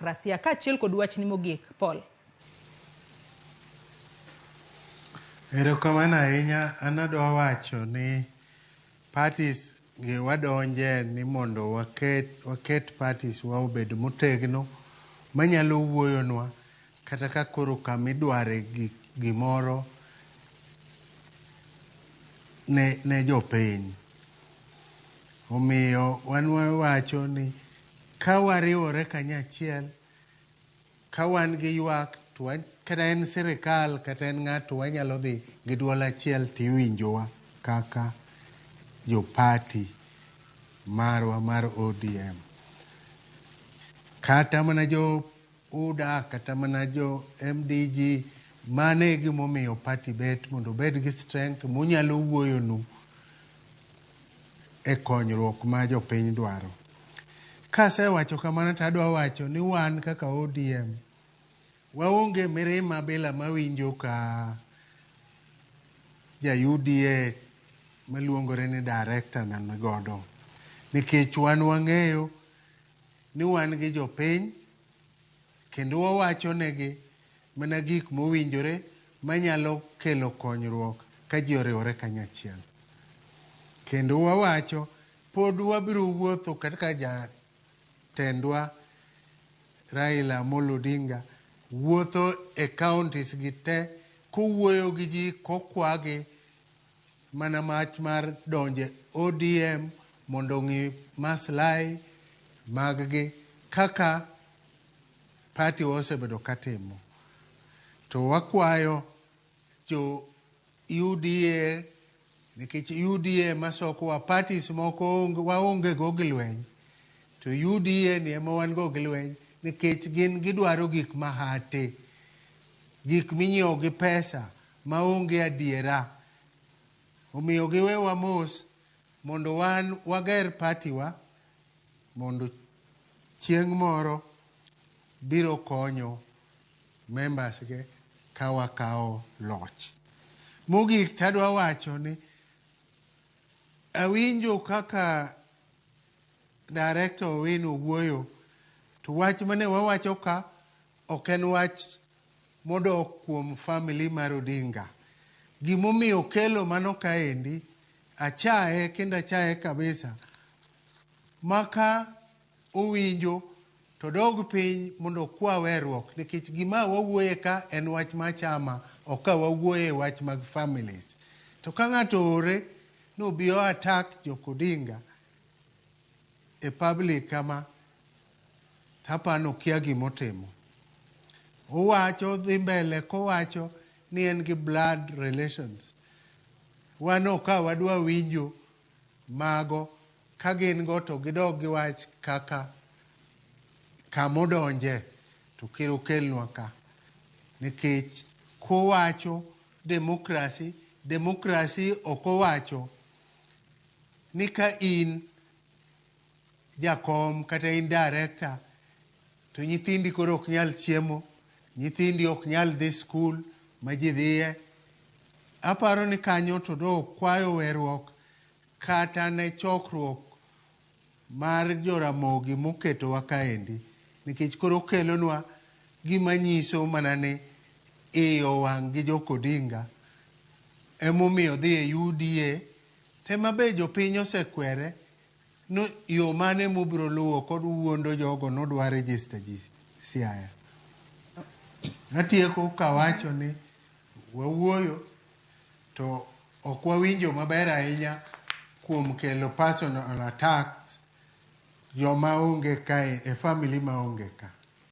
demokrasia. Kaachiel kod wachni mogik, Paul. Erokamano ahinya. An adwa wacho ni parties gi wadonje ni mondo waket parties wa obed motegno manyalo wuoyonwa kata ka koro kama idware gimoro ne jopiny. Omiyo wan wawacho ni ka wariwore kanyachiel, ka wan gi ywak to kata en sirikal kata en ng'ato, wanyalo dhi gi duol achiel tiwinjowa kaka jo party marwa mar ODM. Kata mana jo UDA, kata mana jo MDG, mano e gimomiyo party bet mondo obed gi strength monyalo wuoyonu e konyruok ma jopiny dwaro. Kasewacho kamano to adwa wacho ni wan kaka ODM waonge mirima bila mawinjo ka ja UDA maluongore ni director na nigodo. Nikech wan wang'eyo ni wan gi jopiny kendo wawacho negi mana gik mowinjore manyalo kelo konyruok ka ji oriwore kanyachiel. Kendo wawacho pod wabiro wuotho kata ka jatendwa Raila Amolo Odinga wuotho e counties gi te kowuoyo gi ji kokwagi mana mach mar donje ODM mondo ong'i maslahi mag gi kaka party wa osebedo katimo. To wakwayo jo UDA, nikech UDA masokowa, parties moko waonge go gi lweny, to UDA ni ema wan go gi lweny nikech gin gidwaro gik mahate, gik minyiewo gi pesa maonge adiera. Omiyo giwewa mos mondo wan wager party wa mondo chieng' moro biro konyo members ge ka wakawo loch. Mogik tadwa wacho ni awinjo kaka Director Owino wuoyo, to wach mane wawacho ka ok en wach modok kuom family mar Odinga. Gimomiyo kelo mano kaendi, achaye kendo achaye kabisa. Maka owinjo to dog piny mondo okwa weruok, nikech gima wawuoye ka en wach mar chama, ok ka wawuoye wach mag families. To ka ng'ato oore nobi o attack jok Odinga e public kama, tapano okia gimotimo. Owacho dhi mbele kowacho ni en gi blood relations. Wan ok ka wadwa winjo mago, ka gin go to gidog giwach kaka kamodonje to kik okelnwa ka. Nikech kowacho democracy, democracy ok owacho ni ka in jakom kata in director to nyithindi koro ok nyal chiemo, nyithindi ok nyal dhi skul ma ji dhiye. Aparo ni kanyo to do kwayo weruok kata ne chokruok mar Joramogi moketowa kaendi, nikech koro okelonwa gima nyiso mana ni iye owang' gi jok Odinga emomiyo odhi e UDA. Tema be jopiny osekwere no yo mane mobiro luwo kod wuondo jogo nodwa register ji Siaya. Atieko kawacho ni wawuoyo to ok wawinjo maber ahinya kuom kelo personal attacks joma onge kae e family maonge ka.